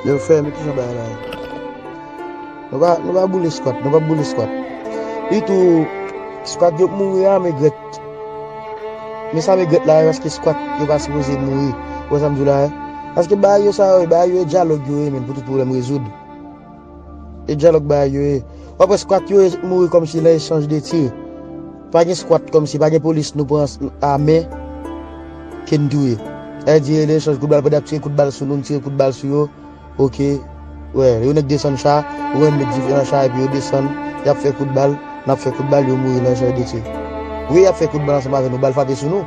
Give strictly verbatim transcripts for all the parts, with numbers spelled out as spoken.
Yo, frè, men kijan bagay la ye? Nou pa, nou pa boule squat, nou pa boule squat. Li tou, squat yo mouri a, men grèt. Men sa men grèt la, paske squat yo pa sipoze mouri. Ou wè sa m di w la, hein? Paske bagay yo sa yo, bagay yo e dyalòg yo ye, men pou tout pwoblèm rezoud. E dyalòg bagay yo ye. W ap wè squat yo mouri kòmsi nan echanj de tir. Pa gen squat kòmsi, pa gen polis nou pran a men ke n touye. Sa vle di, nan echanj kout bal, pandan y ap tire kout bal sou nou, n tire kout bal sou yo. Oke. Wè, yo nèk desann cha, yo nèk met dife nan cha, epi yo desann, y ap fè kout bal, n ap fè kout bal, yo mouri nan echanj de tir. Wi, y ap fè kout bal ansanm avè nou, bal frape sou nou,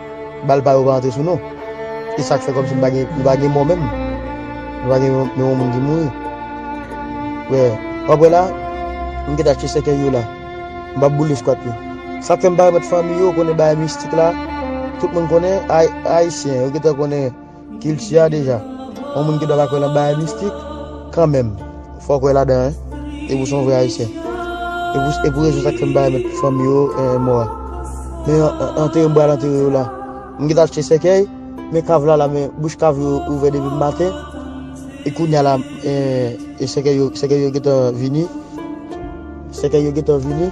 bal pa yo pa antre sou nou. E sa k fè kòmsi nou pa gen, nou pa gen mò menm. Nou pa gen menm yon moun ki mouri. Wè, w ap wè la, m gentan achte sèkèy yo la. M p ap boule squat yo. Sa k fè m pa remèt fanmi yo, konnen bagay mistik la. Tout moun konnen, Ay-, Ayisyen, yo gentan konnen kilti a deja. Yon moun ki dwe pa kwè nan bagay mistik, kanmenm, fò w kwè ladan, hein. E pou se yon vrè Ayisyen. E pou, e pou rezon sa k fè m pa remèt fanmi yo, eh, mò a. Men an-, an-, antere m pral antere yo la. M gentan achte sèkèy, men kav la la, men bouch kav yo ouvè depi maten. E kounye a la, eh, e sèkèy yo, sèkèy yo gentan vini. Sèkèy yo gentan vini.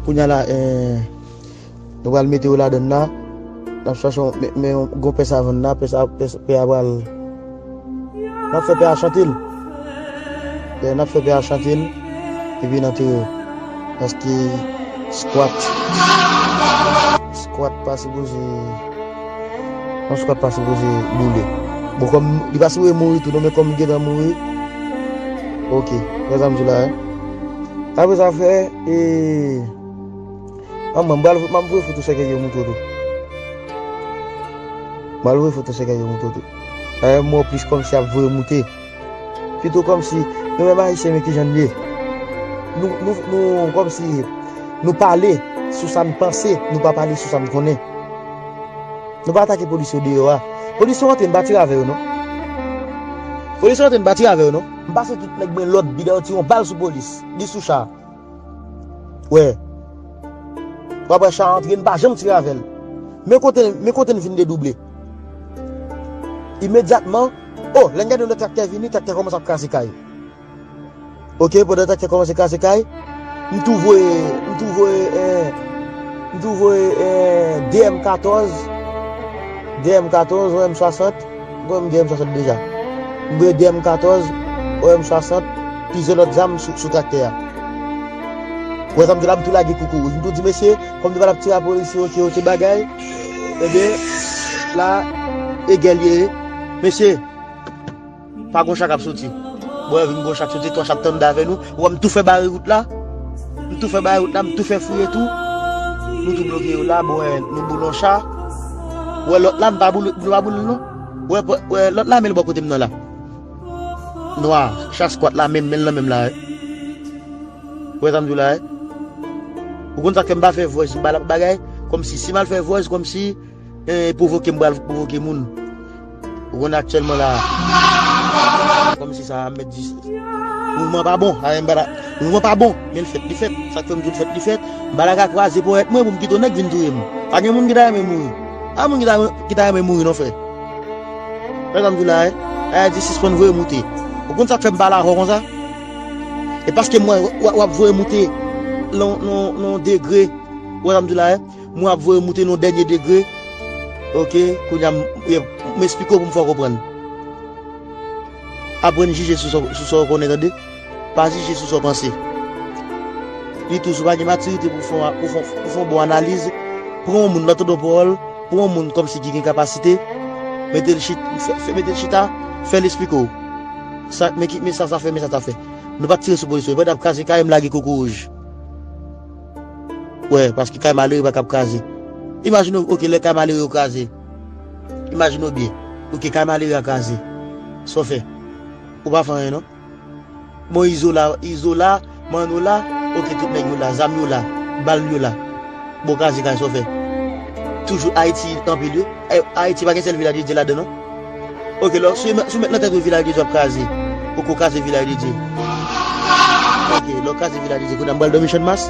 Kounye a la, eh, Nou pral mete yo ladann la. N ap chache yon, men, men yon gwo pè sa vann la, pè sa, pè, pè a pral. N ap fè pè a chante l. Lè n ap fè pè a chante l, epi n antere yo. Paske squat, squat pa sipoze, yon squat pa sipoze boule. Bon, kòm li pa sipoze mouri tou, non, men kòm li gentan mouri, oke, wè sa m di la, hein. Apre sa, frè, e, An mwen, m pral, m ap voye foto sèkèy yo montre w tou. M pral voye foto sèkèy yo montre w tou. Dayè, m wè w plis kòmsi ap voye moute. Pito kòmsi, nou menm Ayisyen, men kijan n ye. Nou, nou, nou, kòmsi, nou pale sou sa n panse, nou pa pale sou sa n konnen. Nou pa atake polis yo deyò a. Polis yo antre, m pa tire avè yo, non. Polis yo antre, m pa tire avè yo, non. M pase tout nèg mwen lòd, bida yo tire yon bal sou polis. Li sou cha. Wè. W ap wè cha a antre, n pa janm tire avè l. Men kote, men kote n vin dedouble. Imedyatman, o, lè n gade yon lòt traktè vini, traktè kòmanse ap kraze kay. Oke, pandan traktè kòmanse kraze kay, m tou voye, m tou voye, eh, m tou voye, eh, D M katòz, D M katòz, yon M swasant, Bon, m gen M swasant deja. M gen de M katòz, O M swasant, plizyè lòt zam sou, sou traktè a. Wè sa m di la, m tou lage koukou wouj. M tou di, mesye, kòm nou pa t ap tire a polis yo, oke, oke, bagay. Ebyen, la, e gè l ye. Mesye, pa gon cha k ap soti. Bon, vin gon cha k soti, twa cha ap tande avè nou. Wè, m tou fè bare wout la. M tou fè bare wout la, m tou fè fouye tou. Nou tou bloke yo la, bon, wè, nou boule yon cha. Wè, lòt la, m pa boule, nou pa boule l non. Wè, wè, lòt la, men l bò kote m nan la. Nwa, cha skwat la, men, men l nan men m la, wè. Wè sa m di w la, wè. Ou konn sa k fè m pa fè voice, m pa l ap bagay, kòmsi, si m al fè voice, kòmsi, eh, pwovoke m pral pwovoke moun. Ou konn aktyèlman la, kòmsi sa a mèt di, mouvman pa bon, a, m pa la, mouvman pa bon, men l fèt, li fèt, sa k fè m di w l fèt, li fèt, m pa la ka kwaze ponyèt mwen pou m kite yon nèg vin touye m. Pa gen moun ki ta renmen mouri. Pa moun ki ta, ki ta renmen mouri non, frè. Frè sa m di w la, wè. A di sispann voye moute. Ou konn sa k fè m pale avè w konsa? E paske m wè w, w ap voye moute nan, nan, nan degre. Ou wè sa m di w la, wè. Mwen ap voye moute nan dènye degre. Oke, kounye a m, m esplike w pou m fè w konprann. Aprann jije sou sa, sou sa w konnen, tande. Pa jije sou sa w panse. Li tou, si w pa gen matirite pou fè, pou fè, pou fè yon bon analiz, pran yon moun nan tande yon pawòl, pran yon moun kòmsi ki gen kapasite, mete l chit-, fè, fè, mete l chita, fè l esplike w. Sa, men ki, men sa sa fè, men sa sa fè. Nou pa t tire sou polis yo, yo pa t ap kraze kay, m lage koko wouj. Wè, paske kay malere pa ka ap kraze. Imajine w, oke, lè kay malere yo kraze. Imajine w byen. Oke, kay malere a kraze. Sa w fè? Ou pa fè anyen, non. Bon, Izo la, Izo la, Manno la, oke, tout nèg yo la, zam yo la, bal yo la. Bon, kraze kay, sa w fè? Toujou Ayiti anpil, wi. Ay-, Ayiti pa gen sèl Vilaj de Dye ladan, non. Oke, lò, si w mèt, si w mèt nan tèt ou Vilaj de Dye ap kraze, ou ko kraze Vilaj de Dye. Oke, lè w kraze Vilaj de Dye, kounye a m pral dòmi Channmas.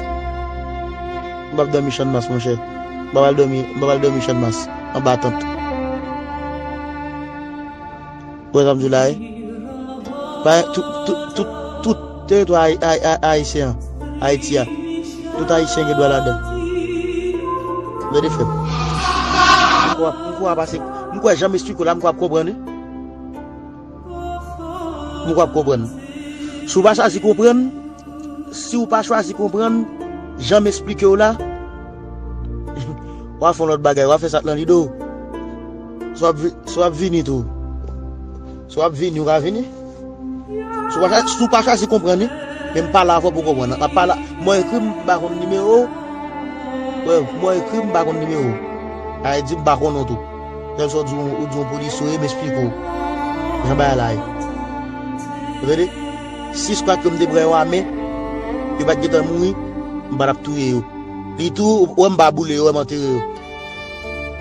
M p ap dòmi Channmas, monchè. M pa pral dòmi, m pa pral dòmi Channmas, anba tant. Ou wè sa m di w la, wi? Ba, tout, tout, tout, tout teritwa ay-, ay-, ay-, ayisyen an, Ayiti a, tout ayisyen gen dwa ladan. Tande, frè m. M kwè, m kwè, pase, m kwè jan m esplike w la, m kwè w ap konprann, wi. M kwè w ap konprann. Si w pa chwazi konprann, si w pa chwazi konprann, jan m esplike w la, w a fè yon lòt bagay, w a fè sa k nan lide w. Si w ap vi-, si w ap vini tou. Si w ap vini, w ka vini. Si w pa chwa-, si w pa chwazi konprann, wi. Men m pale avè w pou w konprann. M ap pale, mwen ekri, m pa konn nimewo w. Wè, mwen ekri, m pa konn nimewo w. Sa vle di, m pa konnen w tou. Sèl sa w di, w di yon polisye w ye, m esplike w jan bagay la ye. Ou tande? Si se pa ke m te pran yo a men, yo pa t gentan mouri, m pa t ap touye yo. Li tou, ou wè m pa boule yo, wè m antere yo.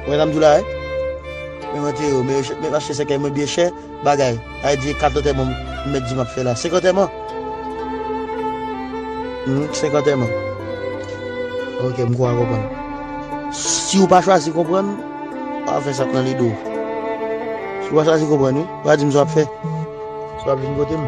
Ou wè sa m di w la, wi? Men m antere yo, men, men mache sèkèy mwen byen chè, bagay. Sa vle di kat antèman m mèt di m ap fè la. Senk antèman? Hmm, senk antèman. Ok, m kwè w konprann. Si w pa chwazi konprann, w a fè sa k nan lide w. Si w pa chwazi konprann, wi, w a di m sa w ap fè. Si w ap vin kote m.